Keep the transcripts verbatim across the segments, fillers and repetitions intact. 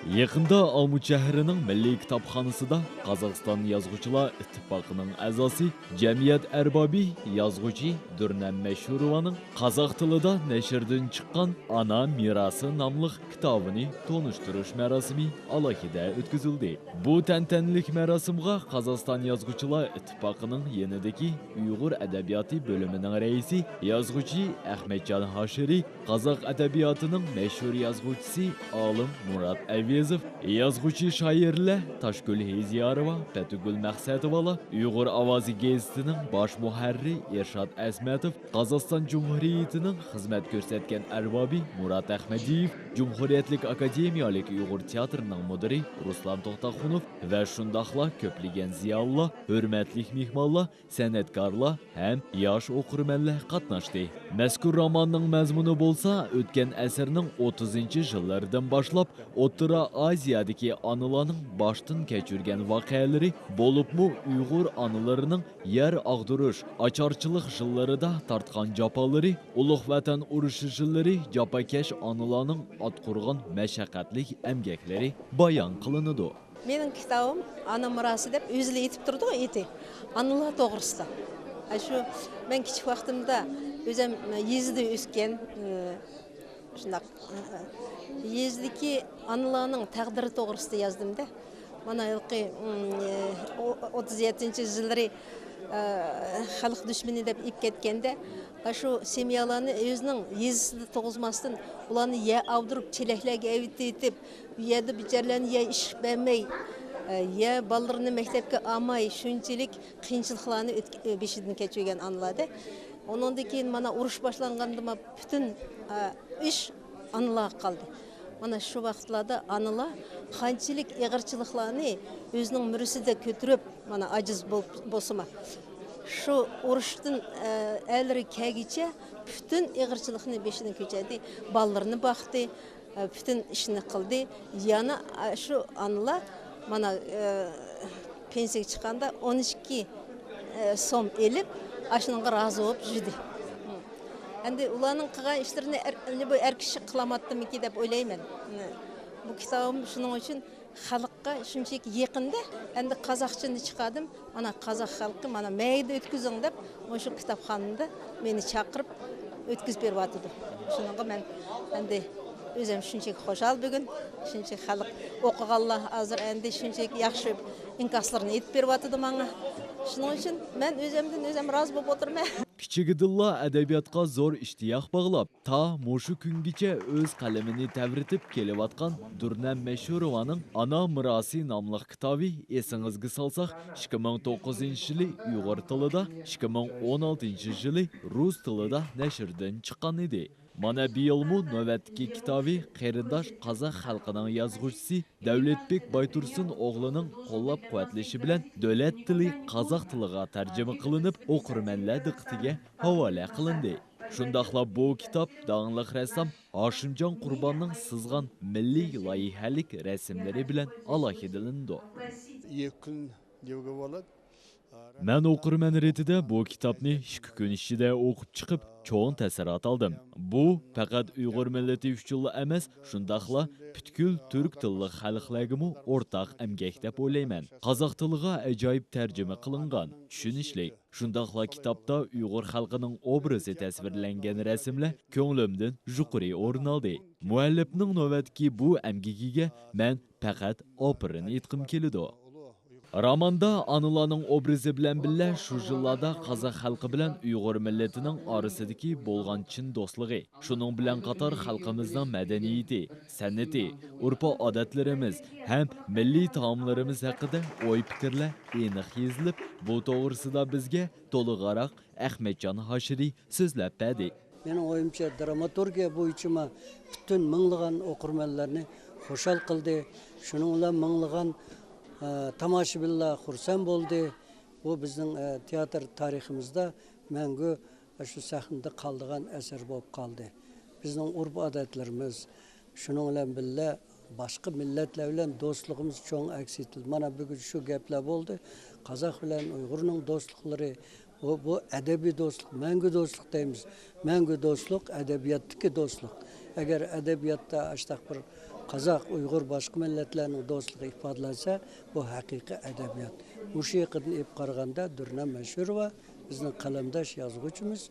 يېقىندا ئالمۇت شەھىرىنىڭ مىللىي كىتابخانىسىدا قازاقىستان يازغۇچىلار ئىتتىپاقىنىڭ ئەزاسى، جەمئىيەت ئەربابى، يازغۇچى دۈرنەم مەشھۇرovanىڭ قازاق تىلىدا نەشردىن چىققان ئانا مىراسى ناملىق كىتابىنى تونۇشتۇرۇش مەراسىمى ئالاھىدە ئۆتكۈزۈلدى. بۇ تەنتەنىلىك مەراسىمغا قازاقىستان يازغۇچىلار ئىتتىپاقىنىڭ يېنىدىكى ئۇيغۇر ئەدەبىياتى بۆلۈمىنىڭ رەئىسى، يازغۇچى ئەخمەتجان ھاشىرى، قازاق ئەدەبىياتىنىڭ مەشھۇر يازغۇچىسى، ئالىم مۇرات ئەۋېزوف، يازغۇچى شائىرلار تاشگۈل ھېزىيارova، پەتىگۈل مەقسەتوۋالار، ئۇيغۇر ئاۋازى گېزىتىنىڭ باش مۇھەررىرى ئىرشات ئەسمەتوف، قازاقىستان جۇمھۇرىيىتىنىڭ خىزمەت كۆرسەتكەن ئەربابى مۇرات ئەخمەدىيېف، جۇمھۇرىيەتلىك ئاكادېمىيەلىك ئۇيغۇر تىياتىرىنىڭ مۇدىرى رۇسلان توختاخۇنوف ۋە شۇنداقلا كۆپلىگەن زىيالىيلار، ھۆرمەتلىك مېھمانلار، سەنئەتكارلار ھەم ياش ئوقۇرمەنلەر قاتناشتى. مەزكۇر روماننىڭ مەزمۇنى بولسا ئۆتكەن ئەسىرنىڭ ئوتتۇزىنچى يىللىرىدىن باشلاپ ئوتتۇرا ئازىيادىكى ئانىلارنىڭ باشتىن كەچۈرگەن ۋەقەلىرى، بولۇپمۇ ئۇيغۇر ئانىلىرىنىڭ يەر ئاغدۇرۇش، ئاچارچىلىق يىللىرىدا تارتقان جاپالىرى، ئۇلۇغ ۋەتەن ئۇرۇشى يىللىرى جاپاكەش ئانىلارنىڭ ئاتقۇرغان مەشەققەتلىك ئەمگەكلىرى بايان قىلىنىدۇ. مېنىڭ كىتابىم ئانا مىراسى دەپ ئۆزىلا ئېيتىپ تۇرىدىغۇ ئېتى. ئانىلار توغرىسىدا. ئە، شۇ مەن كىچىك ۋاقتىمدا ئۆزۈم يېزىدا ئۆسكەن، ئە، شۇنداق، ئە، يېزىدىكى ئانىلارنىڭ تەقدىرى توغرىسىدا يازدىم-دە. مانا ھېلىقى، ئىم، ئە، ئو-، ئوتتۇز يەتتىنچى يىللىرى، ئە، خەلق دۈشمىنى دەپ ئېلىپ كەتكەندە، ئە، شۇ سېمىيالارنى ئۆزىنىڭ يېزىسىدا تۇغۇزماستىن، ئۇلارنى يەر ئاغدۇرۇپ، چېلەكلەرگە ئەۋېتىۋېتىپ، ئۇ يەردە بىچارىلەرنى يە ئىش بەرمەي، ئە، يە بالىلىرىنى مەكتەپكە ئالماي، شۇنچىلىك قىيىنچىلىقلارنى ئۆتك-، بېشىدىن كەچۈرگەن ئانىلاردە. ئۇنىڭدىن كېيىن مانا ئۇرۇش باشلانغاندىمۇ پۈتۈن، ئە، ئىش ئانىلارغا قالدى. مانا شۇ ۋاقىتلاردا ئانىلار قانچىلىك ئېغىرچىلىقلارنى ئۆزىنىڭ مۈرىسىدە كۆتۈرۈپ، مانا ئاجىز بولۇپ، بولسىمۇ، شۇ ئۇرۇشتىن، ئە، ئەرلىرى كەلگىچە پۈتۈن ئېغىرچىلىقنى بېشىدىن كۆچۈردى. بالىلىرىنى باقتى. ئە، پۈتۈن ئىشنى قىلدى. يەنە، ئە، شۇ ئانىلار مانا، ئە، پېنسىيەگە چىققاندا ئون ئىككى، ئە، سوم ئېلىپ، ئاشۇنىڭغا رازى بولۇپ يۈردى. ئەمدى ئۇلارنىڭ قىلغان ئىشلىرىنى ئەر-، ئەمدى بۇ ئەر كىشى قىلالماپتىمىكى دەپ ئويلايمەن. بۇ كىتابىم شۇنىڭ ئۈچۈن خەلققە شۇنچىلىك يېقىندا، ئەمدى قازاقچىنى چىقاردىم. مانا قازاق خەلقى، مانا مەيدە ئۆتكۈزۈڭ دەپ، مۇشۇ كىتابخانىدا مېنى چاقىرىپ ئۆتكۈزۈپ بېرىۋاتىدۇ. شۇنىڭغا مەن ئەمدى ئۆزۈم شۇنچىلىك خۇشال بۈگۈن. شۇنچىلىك خەلق ئوقۇغانلار ھازىر ئەمدى شۇنچىلىك ياخشى ئىنكاسلىرىنى ئېيتىپ بېرىۋاتىدۇ ماڭا. شۇنىڭ ئۈچۈن مەن ئۆزۈمدىن ئۆزۈم رازى بولۇپ ئولتۇرىمەن. كىچىكىدىنلا ئەدەبىياتقا زور ئىشتىياق باغلاپ، تا مۇشۇ كۈنگىچە ئۆز قەلىمىنى تەۋرىتىپ كېلىۋاتقان دۈرنەم مەشھۇرovanىڭ ئانا مىراسى ناملىق كىتابى، ئېسىڭىزگە سالساق، ئىككى مىڭ توققۇزىنچى يىلى ئۇيغۇر تىلىدا، ئىككى مىڭ ئون ئالتىنچى يىلى رۇس تىلىدا نەشردىن چىققان ئىدى. مانا بىيىلمۇ نۆۋەتتىكى كىتابى قېرىنداش قازاق خەلقىنىڭ يازغۇچىسى دەۋلەتبېك بايتۇرسۇن ئوغلىنىڭ قوللاپ-قۇۋۋەتلىشى بىلەن دۆلەت تىلى قازاق تىلىغا تەرجىمە قىلىنىپ، ئوقۇرمەنلەر دىققىتىگە ھاۋالە قىلىندى. شۇنداقلا بۇ كىتاب داڭلىق رەسسام ھاشىمجان قۇرباننىڭ سىزغان مىللىي لايىھەلىك رەسىملىرى بىلەن ئالاھىدىلىنىدۇ. يەككۈن دېگۈلۈك بولىدۇ. مەن ئوقۇرمەن رېتىدە بۇ كىتابنى ئىككى كۈن ئىچىدە ئوقۇپ چىقىپ، چوڭ تەسىرات ئالدىم. بۇ پەقەت ئۇيغۇر مىللىتى ئۈچۈنلا ئەمەس، شۇنداقلا پۈتكۈل تۈرك تىللىق خەلقلەرگىمۇ ئورتاق ئەمگەك دەپ ئويلايمەن. قازاق تىلىغا ئەجايىپ تەرجىمە قىلىنغان، چۈشىنىشلىك. شۇنداقلا كىتابتا ئۇيغۇر خەلقىنىڭ ئوبرازى تەسۋىرلەنگەن رەسىملەر كۆڭلۈمدىن يۇقىرى ئورۇن ئالدى. مۇئەللىپنىڭ نۆۋەتتىكى بۇ ئەمگىكىگە مەن پەقەت ئاپىرىن ئېيتقۇم كېلىدۇ. روماندا ئانىلارنىڭ ئوبرىزى بىلەن بىللە شۇ يىللاردا قازاق خەلقى بىلەن ئۇيغۇر مىللىتىنىڭ ئارىسىدىكى بولغان چىن دوستلۇقى، شۇنىڭ بىلەن قاتار خەلقىمىزنىڭ مەدەنىيىتى، سەنئىتى، ئۆرپ-ئادەتلىرىمىز ھەم مىللىي تائاملىرىمىز ھەققىدە ئوي-پىكىرلەر ئېنىق يېزىلىپ، بۇ توغرىسىدا بىزگە تولۇقراق ئەخمەتجان ھاشىرى سۆزلەپ بەردى. مېنىڭ ئويۇمچە، دراماتورگىيە بويىچىمۇ پۈتۈن مىڭلىغان ئوقۇرمەنلەرنى خۇشال قىلدى. شۇنىڭ بىلەن مىڭلىغان، ئە، تاماشىبىنلار خۇرسەن بولدى. بۇ بىزنىڭ، ئە، تىياتىر تارىخىمىزدا مەڭگۈ شۇ سەھنىدە قالىدىغان ئەسەر بولۇپ قالدى. بىزنىڭ ئۆرپ-ئادەتلىرىمىز، شۇنىڭ بىلەن بىللە، باشقا مىللەتلەر بىلەن دوستلۇقىمىز چوڭ ئەكس ئېتىلدى. مانا، بۈگۈن شۇ گەپلەر بولدى. قازاق بىلەن ئۇيغۇرنىڭ دوستلۇقلىرى، بۇ، بۇ ئەدەبىي دوستلۇق، مەڭگۈ دوستلۇق دەيمىز. مەڭگۈ دوستلۇق، ئەدەبىياتتىكى دوستلۇق. ئەگەر ئەدەبىياتتا ئاشتاق بىر قازاق، ئۇيغۇر، باشقا مىللەتلەرنىڭ دوستلۇقى ئىپادىلەنسە، بۇ ھەقىقىي ئەدەبىيات. مۇشۇ يېقىدىن ئېلىپ قارىغاندا، دۈرنەم مەشھۇروۋا بىزنىڭ قەلەمداش يازغۇچىمىز،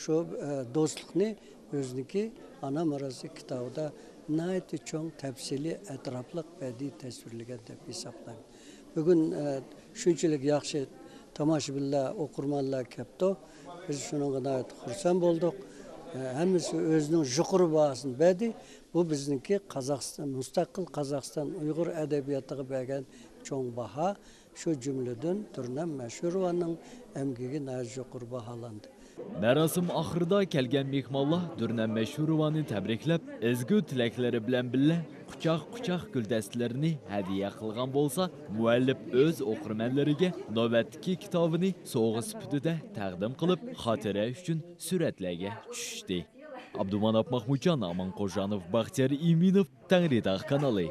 شۇ، ئە، دوستلۇقنى ئۆزىنىڭكى ئانا مىراسى كىتابىدا ناھايىتى چوڭ، تەپسىلىي، ئەتراپلىق، بەدىئىي تەسۋىرلىگەن دەپ ھېسابلايمەن. بۈگۈن، ئە، شۇنچىلىك ياخشى تاماشىبىنلار، ئوقۇرمەنلەر كەپتۇ. بىز شۇنىڭغا ناھايىتى خۇرسەن بولدۇق. ئە، ھەممىسى ئۆزىنىڭ يۇقىرى باھاسىنى بەردى. بۇ بىزنىڭكى قازاقىستان، مۇستەقىل قازاقىستان ئۇيغۇر ئەدەبىياتىغا بەرگەن چوڭ باھا. شۇ جۈملىدىن دۈرنەم مەشھۇرovanىڭ ئەمگىكى ناھايىتى يۇقىرى باھالاندى. مەراسىم ئاخىرىدا كەلگەن مېھمانلار دۈرنەم مەشھۇرovanى تەبرىكلەپ، ئەزگۈ تىلەكلىرى بىلەن بىللە قۇچاق-قۇچاق گۈلدەستىلىرىنى ھەدىيە قىلغان بولسا، مۇئەللىپ ئۆز ئوقۇرمەنلىرىگە نۆۋەتتىكى كىتابىنى سوۋغا سۈپىتىدە تەقدىم قىلىپ، خاتىرە ئۈچۈن سۈرەتلەرگە چۈشۈشتى. ئابدۇماناپ ماخمۇتجان، ئامان قوژانوف، باختىيار ئىمىنوف، تەڭرىتاغ كانالى.